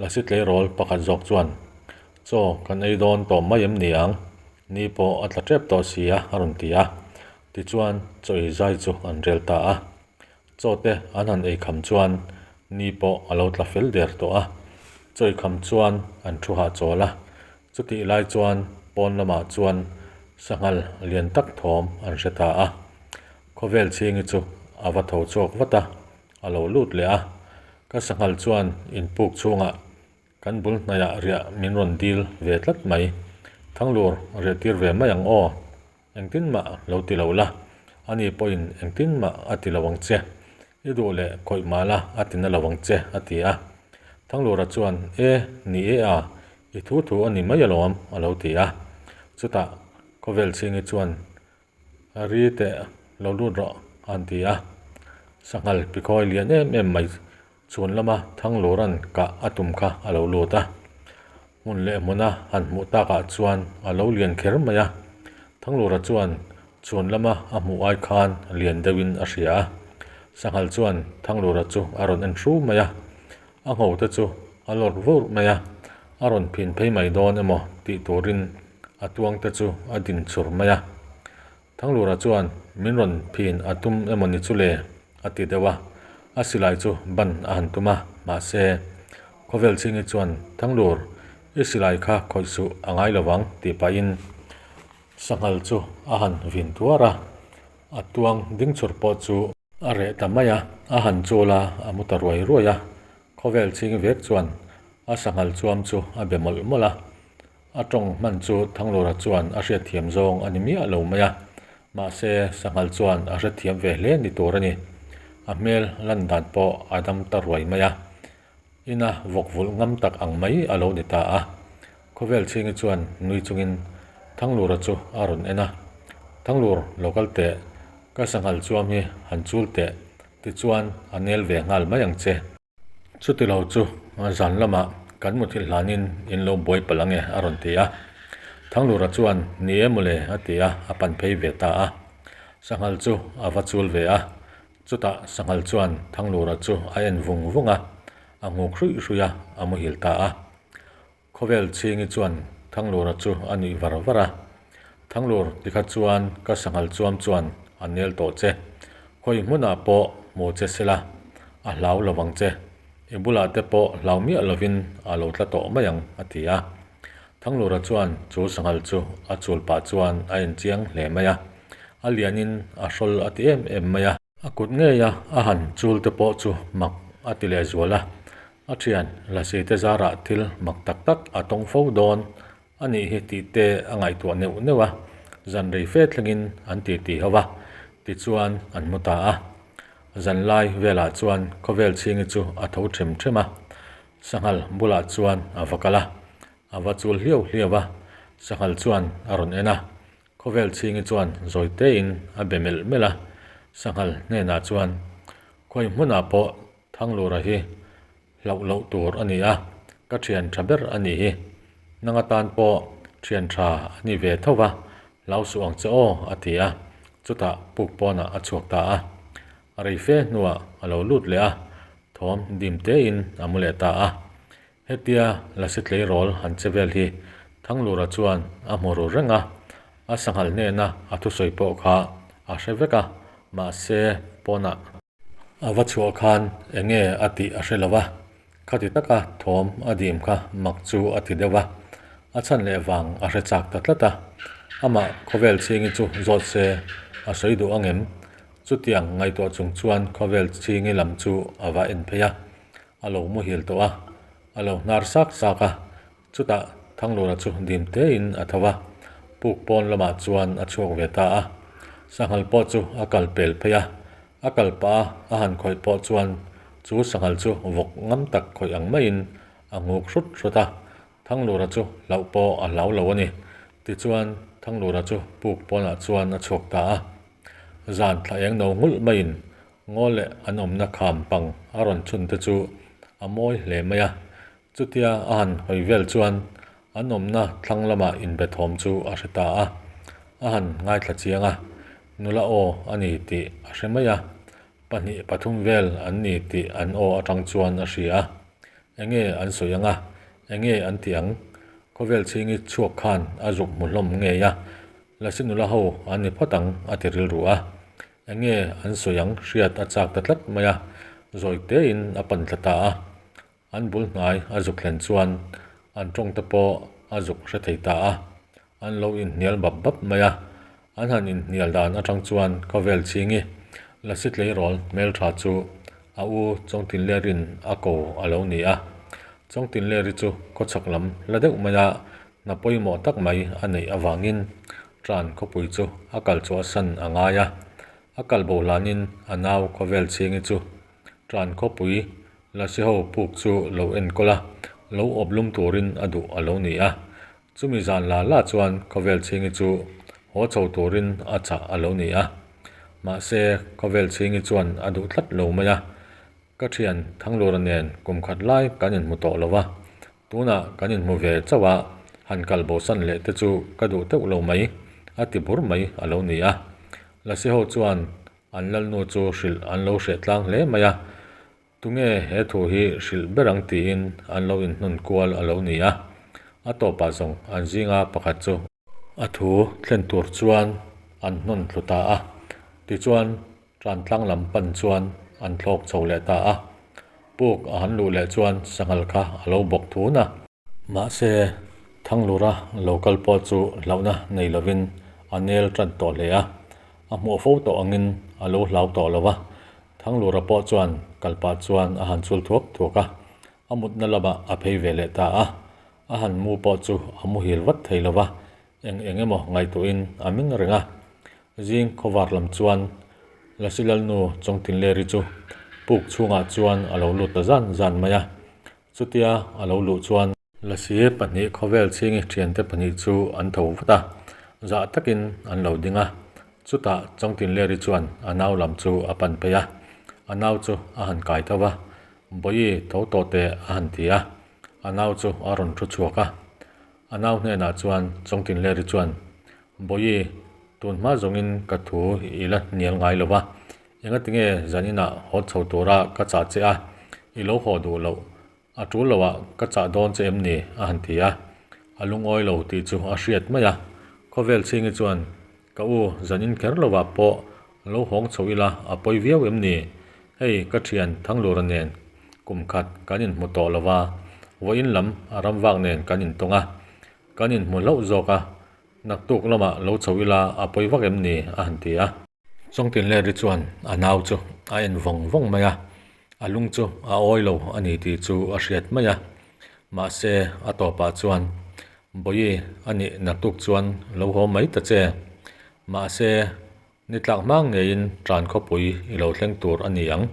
Lasi tleirawl pakhat zawk chuan, Chaw kan ei dawn tawh mai em ni ang? Ni pawh a tla tep tawh si a, a rawn ti a. Tichuan chaw ei zai chu an rel ta a. Chaw te an han ei kham chuan ni pawh a lo tla fel der tawh a. Chaw ei kham chuan an thu hahchawl a. Chutih lai chuan pawn lamah chuan sanghal lian tak thawm an hre ta a. Khawvel chhingi chu a va tho chhuak vat a, a lo lut leh a. Ka sanghal chuan inpuk chhungah kan bul hnaiah riah min rawn dil ve tlat mai. Thanglur riah tir ve mai ang aw. Engtin mah lo ti lo la, ani pawhin engtin mah a ti lo ang che. I duh leh khawih mah la a ti na lo ang che, a ti a. Thanglura chuan, E, ni e a, i thu thu a ni mai alawm, a lo ti a. Chutah Khawvel chhingi chuan, Ri teh lo lut rawh, a han ti a. Sanghal pikhawi lian em em mai Chhun lama Thanglura'n kah a tum kha a lo lut a. Hmun leh hmuna han hmuh takah chuan a lo lian kher mai a. Thanglura chuan chhun lama a hmuh ai khan lian deuhin a hria a. Sanghal chuan Thanglura chu a rawn en hru mai a. A ngho te chu a lawr vur mai a, a rawn phin phei mai dawn emaw tih turin a tuang te chu a din chur mai a. Thanglura chuan min rawn phin a tum emaw ni chu le? a ti deuh a, a silai chu ban a han tum a, mahse Khawvel chhingi chuan Thanglur, i silai kha khawih suh a ngai lo vang tih pahin sanghal chu a han vin tuar a, a tuang ding chhur pawh chu a reh ta mai a, a han chul a, a mu ta ruai ruai a, Khawvel chhingi vek chuan a sanghal chuam chu a be mawlh mawlh a. A tawng hman chu Thanglura chuan a hriatthiam zawng a ni miah lo mai a, mahse Sanghal chuan a hrethiam ve hle ni tur a ni. A hmel lan dan pawh a dam ta ruai mai a, ina vawk vulh ngam tak ang mai a lo ni ta a. Khawvel chhingi chuan nui chungin Thanglura chu a rawn en a, Thanglur lo kal teh, ka Sanghal chuam hi han chul teh, tichuan a nel ve nghal mai ang che. Chuti lo chu zan lamah kan muthilh hlanin in lo buai palh ange a rawn ti a. Thanglura chuan ni e mawle a ti a, a pan phei ve ta a. Sanghal chu a va chul ve a, chutah Sanghal chuan Thanglura chu a en vung vung a, a nghuk hruih hruih a, a muhil ta a. Khawvel chhingi chuan Thanglura chu a nuih var var a. Thanglur tikha chuan ka sanghal chuam chuan a nel tawh che. Khawi hmunah pawh hmu che sela, a hlau lo vang che. I bulah te pawh hlau miah lovin a lo tla tawh mai ang, a ti a. Thanglura chuan chu sanghal chu a chul pah chuan a en chiang hle mai a. A lianin a hrawl a ti em em mai a. A kut ngeia a han chul te pawh chu mak a ti leh zual a. A thian Lasi te zarah thil mak tak tak a tawng fo dawn a nih hi tih te a ngaihtuah neuh neuh a, zan rei fe thlengin an ti ti ho va, tichuan an mu ta a. Zan lai velah chuan khawvel chhingi chu a tho them them a, sanghal bulah chuan a va kal a, a va chul hliau hliau a, sanghal chuan a rawn en a, khawvel chhingi chuan zawi tein a be melh melh a, sanghal hnenah chuan khawi hmunah pawh Thanglura hi hlauh loh tur a ni a, ka thian tha ber a nih hi. Nang atan pawh thian tha a ni ve tho va, hlau suh ang che aw, a ti a, chutah puk pawnah a chhuak ta a. A rei fe hnuah a lo lut leh a, thawm dim tein a mu leh ta a. Hetia Lasi tleirawl han che vel hi Thanglura chuan a hmu ru reng a, a sanghal hnena a thusawi pawh kha a hre vek a, mahse pawnah. A va chhuah khan eng nge a tih a hre lo va, khati taka thawm a dim kha mak chu a ti deuh a, a chhan leh vang a hre chak ta tlat a. Amah khawvel chhingi chu zawt se a sawi duh ang em? Chutiang ngaihtuah chung chuan khawvel chhingi lam chu a va en phei a, a lo muhil tawh a, a lo hnar sak sak a, chutah. Thanglura chu dim tein a tho va, puk pawn lamah chuan a chhuak ve ta a. Sanghal pawh chu a kal pel phei a, a kal pah a a han khawih pawh chuan chu sanghal chu vawk ngam tak khawih ang maiin a nghuk hrut hrut a. Thanglura chu hlauh pawh a hlau lo a ni. Tichuan Thanglura chu puk pawnah chuan a chhuak ta a. Zan thla eng no nghulh maiin ngaw leh an awmna kham pang a rawn chhun te chu a mawi hle mai a. Chutia a han hawi vel chuan an awmna thlang lama inbe thawm chu a hre ta a, a han ngaithla chiang a, nula aw a ni tih a hre mai a, pahnih pathum vel an ni tih an aw atang chuan a hria a, enge an sawi ang a, enge an tih ang? Khawvel chhingi chhuak khan a zuk hmu hlawm ngei a, Lasi nula ho an ni phawt ang a ti rilru a, enge an sawi ang hriat a chak ta tlat mai a, zawi tein a pan thla ta a. An bul hnai a zuk thlen chuan an tawng te pawh a zuk hre thei ta a, an lo inhnial bap bap mai a. An han inhnial dan atang chuan khawvel chhingi Lasi tleirawl hmeltha chu a u Chawngtinlerin a ko a lo ni a. Chawngtinleri chu khawchhak lam la deuh mai a, hna pawimawh tak mai a neih avangin Tran khawpui chu a kal chhuahsan a ngai a. A kal bo hlanin a nau khawvel chhingi chu Tran khawpui Lasi ho puk chu lo enkawl a, lo awp lum turin a duh a lo ni a. Chumi zan la la chuan khawvel chhingi chu haw chho turin a chah a lo ni a. Mahse, khawvel chhingi chuan a duh tlat lo mai a. Ka thian Thanglura nen kum khat lai kan inhmu tawh lo va, tunah kan inhmu ve chauh a, han kal bosan leh te chu ka duh teuh lo mai, a ti bur mai a lo ni a. Lasi ho chuan an lalnu chu hrilh an lo hreh tlang hle mai a. Tunge he thu hi hrilh ber ang tiin an lo inhnawn kual a lo ni a, a tawpah zawng an zinga pakhat chu a thu thlen tur chuan an hnawn thlu ta a, tichuan Tantlang lam pan chuan an thlawk chho leh ta a, puk a han luh leh chuan sanghal kha a lo bawk thun a. Mahse, Thanglura lo kal pawh chu hlauhna nei lovin a nel tan tawh hle a, a hmuh fo tawh angin a lo hlau tawh lo va. Thanglura pawh chuan kal pah chuan a han chul thuak thuak a, a mutna lamah a phei ve leh ta a. A han mu pawh chu a muhil vat thei lo va, eng eng emaw ngaihtuahin a meng reng a. Zing khawvar lam chuan Lasi Lalnu Chawngtinleri chu puk chhungah chuan a lo lut ta zan zan mai a. Chutia a lo luh chuan. Lasi pahnih khawvel chhingi thiante pahnih chu an tho vat a, zah takin an lo ding a. Chutah Chawngtinleri chuan a nau lam chu a pan phei a, a nau chu a han kai tho va, Bawi tho tawh teh a han ti a, a nau chu a rawn thu chhuak a. A nau hnenah chuan Chawngtinleri chuan, Bawi, tun hma zawngin ka thu i la hnial ngai lo va, Engatinge zaninah haw chho tura ka chah che a, i lo haw duh loh, a tul loah ka chah dawn che em ni? a han ti a. A lungawi lo tih chu a hriat mai a. Khawvel chhingi chuan, Ka u, zanin kher lovah pawh lo hawng chho ila a pawi viau em ni? Hei ka thian Thanglura nen kum khat kan inhmu tawh lova, vawiin lam a ramvak nen kan intawng a, kan inhmu hlauh zawk a, naktuk lamah lo chho ila a pawi vak em ni? a han ti a. Chawngtinleri chuan a nau chu a en vawng vawng mai a, a lung chu a awi lo a ni tih chu a hriat mai a. Mahse, a tawpah chuan, Bawi a nih naktuk chuan lo haw mai ta che. Mahse, ni tlak hma ngeiin tan khawpui i lo thleng tur a ni ang.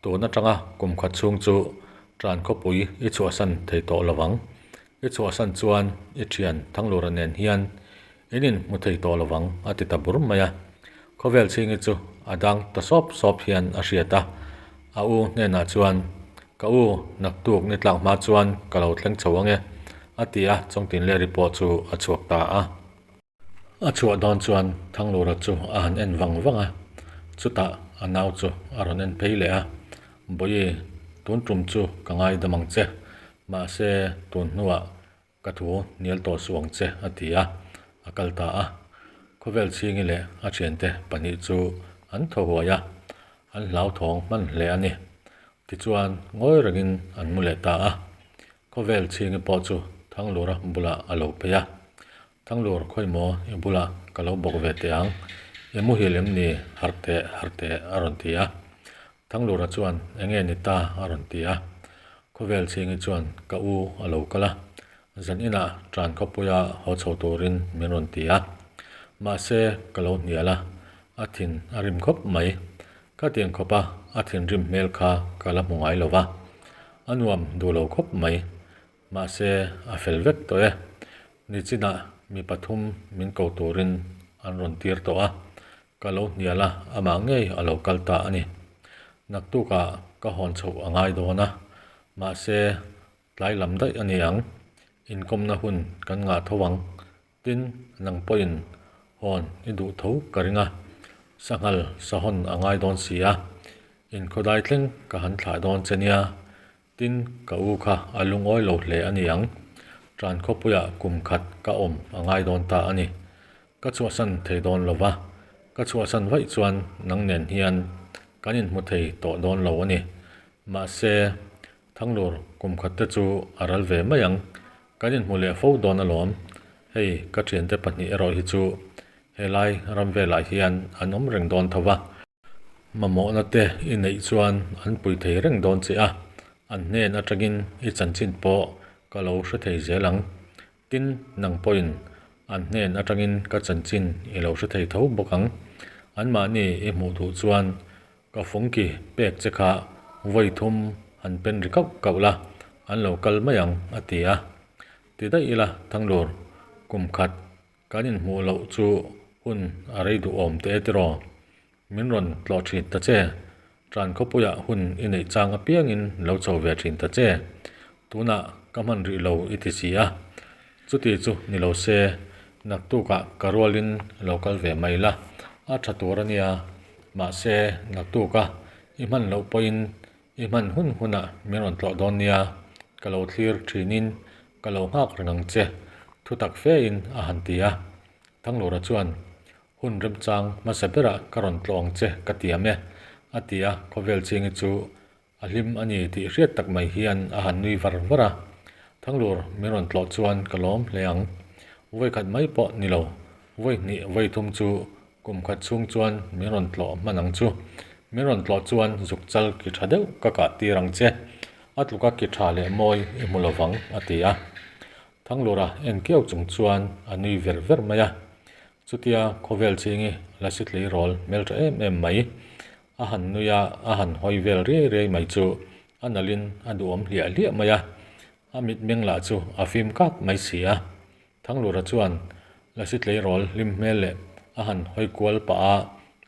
Tun atanga kum khat chhung chu tan khawpui i chhuahsan thei tawh lo vang. I chhuahsan chuan i thian Thanglura nen hian in inhmu thei tawh lo vang a ti ta bur mai a. Khawvel chhingi chu a dang ta sawp sawp hian a hriat a. A u hnenah chuan, Ka u, naktuk ni tlak hma chuan ka lo thleng chho ang e, a ti a, Chawngtinleri pawh chu a chhuak ta a. A chhuah dawn chuan Thanglura chu a han en vang vang a, chutah a nau chu a rawn en phei leh a, Bawi, tun tum chu ka ngaidam ang che, mahse tun hnuah ka thu hnial tawh suh ang che a ti a, a kal ta a. Khawvel chhingi leh a thiante pahnih chu an thaw huai a, an hlauthawng hman hle a ni. Tichuan ngawi rengin an mu leh ta a, Khawvel chhingi pawh chu Thanglura bulah a lo phei a. Thanglur khawi maw i bulah ka lo bawk ve teh ang, i muhil em ni harh teh harh teh a rawn ti a. Thanglura chuan enge ni ta a rawn ti a. Khawvel chhingi chuan ka u a lo kal a. Zan inah tan khawpuia haw chho turin min rawn ti a. Mahse, ka lo hnial a, a thin a rim khawp mai. Khatiang khawpa a thinrim hmel kha ka la hmu ngai lo va, a nuam duh lo khawp mai. Mahse, a fel vek tawh e. Nichinah mi pathum min ko turin an rawn tir tawh a, ka lo hnial a, amah ngei a lo kal ta a ni. Naktukah ka hawn chhoh a ngai dawn a, mahse, tlai lam daih a ni ang. Inkawmna hun kan ngah tho ang. Tin, nang pawhin hawn i duh tho ka ring a, sanghal sahawn a ngai dawn si a, inkhawdai thleng ka han thlah dawn che nia. Tin, ka u kha a lungawi lo hle a ni ang. Tan khawpuiah kum khat ka awm a ngai dawn ta a ni. Ka chhuahsan thei dawn lo va, ka chhuahsan vaih chuan nang nen hian kan inhmu thei tawh dawn lo a ni. Mahse, Thanglur kum khat te chu a ral ve mai ang. Kan inhmu leh fo dawn alawm. Hei, ka thiante pahnih erawh hi chu helai ram velah hian an awm reng dawn tho va. Mamawhna te i neih chuan an pui thei reng dawn che a, an hnen atangin i chanchin pawh ka lo hre thei zel ang. Tin, nang pawhin an hnen atangin ka chanchin i lo hre thei tho bawk ang. Anmahni i hmuh duh chuan ka fungki pek che kha vawi thum han pen ri kauh kauh la, an lo kal mai ang, a ti a. Ti daih ila Thanglur, kum khat Kan inhmuh loh chu hun a rei duhawm teh e tiraw? Min rawn tlawh thin ta che. Tan khawpuiah hun i neih chang apiangin lo chho ve thin ta che. Tunah ka hman rih lo i ti si a. Chuti chu ni lo se, naktukah ka rualin lo kal ve mai la, a tha tur a nia. Mahse, naktuka i hman loh pawhin I hman hun hunah min rawn tlawh dawn nia, ka lo thlir thinin ka lo nghak reng ang che, thu tak fein a han ti a. Thanglura chuan, Hun remchang hmasa berah ka rawn tlawh ang che ka tiam e, a ti a, khawvel chingi chu a hlim a ni tih hriat tak mai hian a han nui var var a. Thanglur min rawn tlawh chuan ka lawm hle ang. Vawikhat mai pawh ni lo, vawi hnih vawi thum chu Kum khat chhung chuan min rawn tlawh hman ang chu. Min rawn tlawh chuan zuk chal ki tha deuh ka kah tir ang che. A tluka ki tha leh mawi i hmu lovang, a ti a. Thanglura en kiau chung chuan a nui ver ver mai a. Chutia khawvel chingi la si tleirawl hmeltha em em mai. A han nui a, a han hawi vel riai riai mai chu a nalhin a duhawm hliah hliah mai a. A mitmeng lah chu a fim kak mai si a. Thanglura chuan Lasi tleirawl hlim hmel leh a han hawi kual pah a,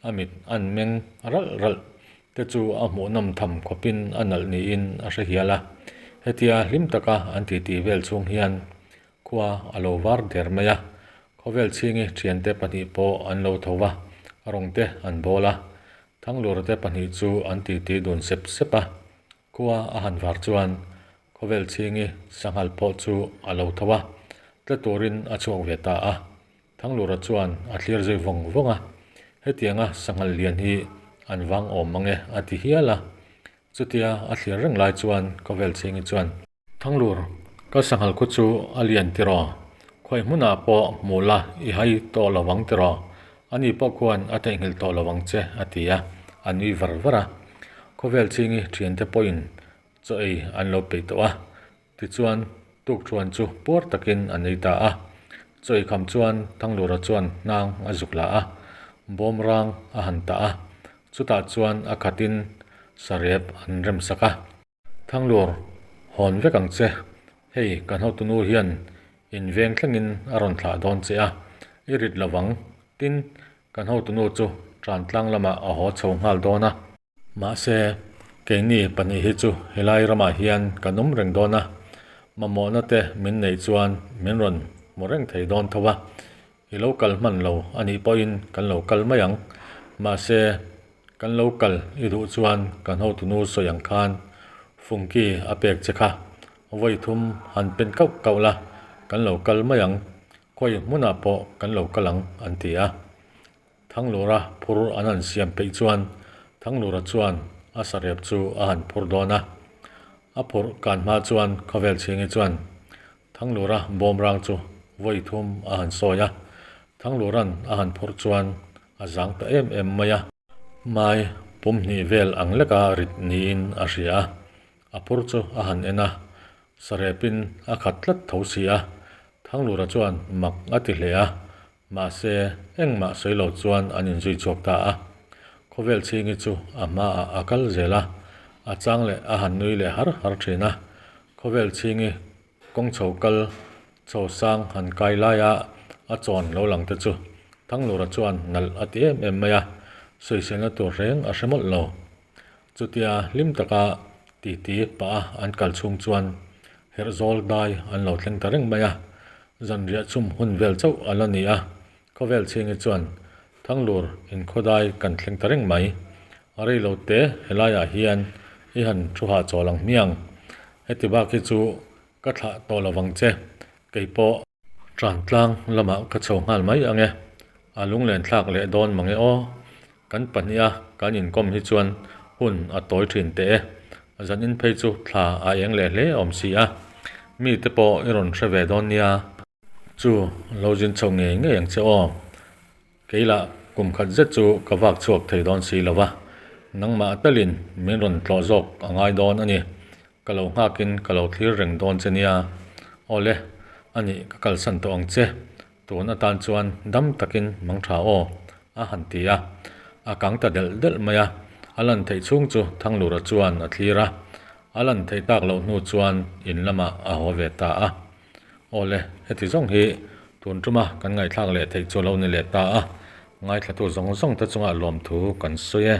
a mit an meng ralh ralh te chu a hmuhnawm tham khawpin a nalh niin a hre hial a. Hetia hlim taka an titi vel chhung hian khua a lo var der mai a, khawvel chhingi thiante pahnih pawh an lo tho va, rawng te an bawl a. Thanglura te pahnih chu an titi dun sep sep a, Khua a han var chuan khawvel chhingi sanghal pawh chu a lo tho a, tla turin a chhuak ve ta a. Thanglura chuan a thlir zui vawng vawng a, Hetianga sanghal lian hi an vang awm mang e a ti hial a. Chutia a thlir reng lai chuan khawvel chhingi chuan. Thanglur, ka sanghal khu chu a lian tiraw? Khawi hmunah pawh hmu la i hai tawh lo vang tiraw? Ani pawh khuan a theihnghilh tawh lo vang che, a ti a, a nui var var a. Khawvel chingi thiante pawhin chaw ei an lo peih tawh a, tichuan tukthuan chu puar takin an ei ta a. Chaw ei kham chuan Thanglura chuan hnang a zuk la a, bawmrang a han tah a, chutah chuan a khatin sarep an remsak a. Thanglur, hawn vek ang che. Hei, kan hotunu hian in veng thlengin a rawn thlah dawn che a, i rit lo vang. Tin, kan hotunu chu tan tlang lamah a haw chho nghal dawn a. Mahse, keini pahnih hi chu helai ramah hian kan awm reng dawn a, mamawhna te min neih chuan min rawn hmu reng thei dawn tho a. I lo kal hman lo a nih pawhin kan lo kal mai ang. Mahse, kan lo kal i duh chuan kan hotunu sawi ang khan Fungki a pek che kha. Vawi thum han pen kauh kauh la, kan lo kal mai ang. Khawi hmunah pawh kan lo kal ang, an ti a. Thanglura phur an han siam peih chuan Thanglura chuan a sarep chu a han phur dawn a. A phurh kan hma chuan khawvel chhingi chuan Thanglura bawmrang chu vawi thum a han sawi a, Thanglura'n a han phurh chuan a zang ta em em mai a. Mai pum hnih vel ang leka rit niin a hria a, a phur chu a han en a. Sarepin a khat tlat tho si a, Thanglura chuan mak a ti hle a, mahse engmah sawi lo chuan an inzui chhuak ta a. Khawvel chhingi chu a hmaah a kal zel a, a chang leh a han nui leh har har thin a. Khawvel chhingi kawng chho kal chho sang han kai laia a chawn lo lang te chu Thanglura chuan nalh a ti em em mai a, sawiselna tur reng a hre mawlh lo. Chutia hlim taka titi pah a an kal chhung chuan Herhzawl dai an lo thleng ta reng mai a, zanriah chhum hun vel chauh a la ni a, khawvel chhingi chuan Thanglur inkhawdai kan thleng ta reng mai. A rei lo te helaiah hian i han thu hahchawl ang hmiang. Heti bak hi chu ka thlah tawh lo vang che, kei pawh. Tantlang lamah ka chho nghal mai ang e, a lunglen thlak leh dawn mange aw. Kan pahniha kan inkawm hi chuan hun a tawi thin teh e, zanin phei chu thla a eng leh hle awm si a, mite pawh i rawn hre ve dawn nia. Chu lo zin chho ngei ngei ang che aw. Keilah kum khat zet chu ka vak chhuak thei dawn si lo va, nangmah telin min rawn tlawh zawk a ngai dawn a ni. Ka lo nghakin ka lo thlir reng dawn che nia. Awle, a nih ka kalsan tawh ang che. Tun atan chuan dam takin mang tha aw, a han ti a. A kang ta delh delh mai a, a lan theih chhung chu Thanglura chuan a thlir a. A lan theih tak loh hnu chuan in lamah a haw ve ta a. Awle, heti zawng hi tun tuma kan ngaihthlak leh theih chu a lo ni leh ta a, ngaithlatu zawng zawng te chungah lawmthu kan sawi e.